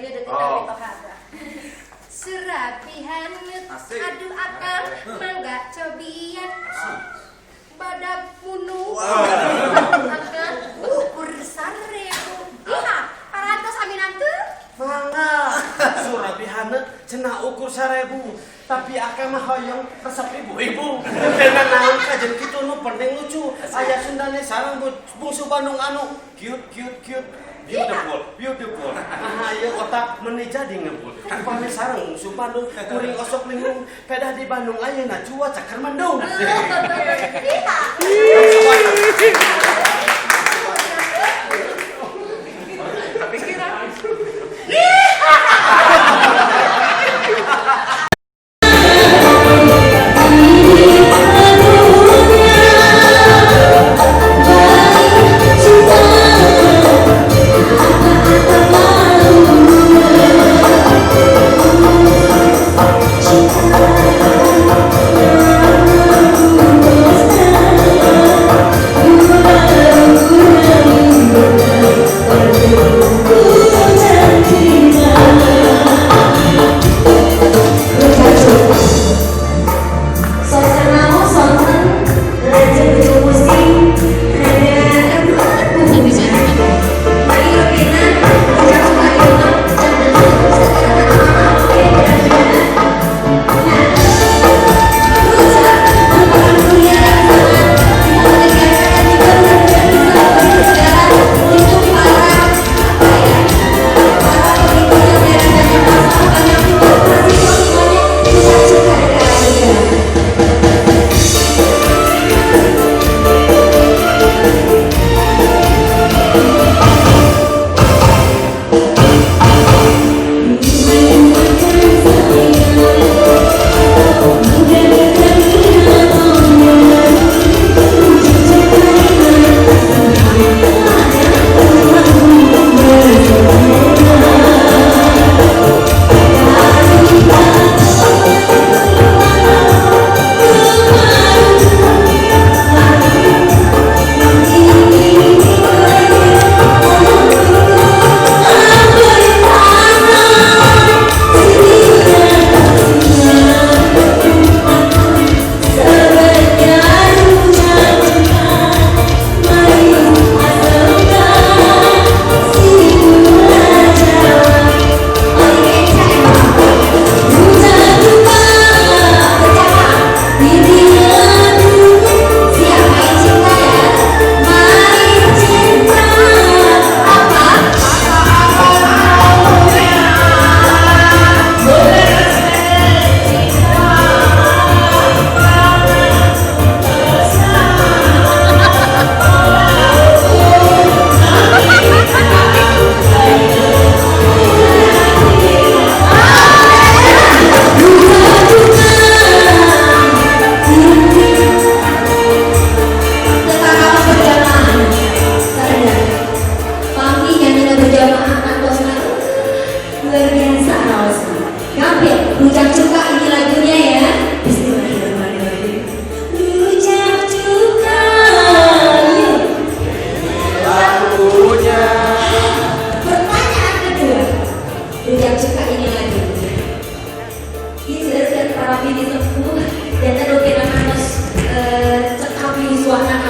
Dia detik Oh. mitoha. Surabi haneut. Asik. Aduh akang, mangga cobian. Badag munu. Aduh akang, ukur 1000. Iya, parantos aminan tuh. Mangga, surabi haneut cenah ukur 1000, tapi akang mah hoyong resep ibu-ibu. Karena naon kajen kitu, nu penting lucu. Aya Sundane sareng bungsu Bandung anu cute cute cute. Beautiful, beautiful. Nah, ieu otak meni jadi ngebul. Upami sareng bungsu Bandung, kuring osok linglung, pedah di Bandung ayeuna cuaca keur mendung. Iya. Kepikiran. Suasana sonten lajeng musim ada. Luar biasa raosna. Gampil, Rujak Cuka ini lagunya ya. Bismillahirrahmanirrahim. Rujak Cuka. Yuk. Lagunya. Pertanyaan kedua. Rujak Cuka ini lagunya. Ini sudah para pilih sepuh dan terus kita harus cekap yuswana.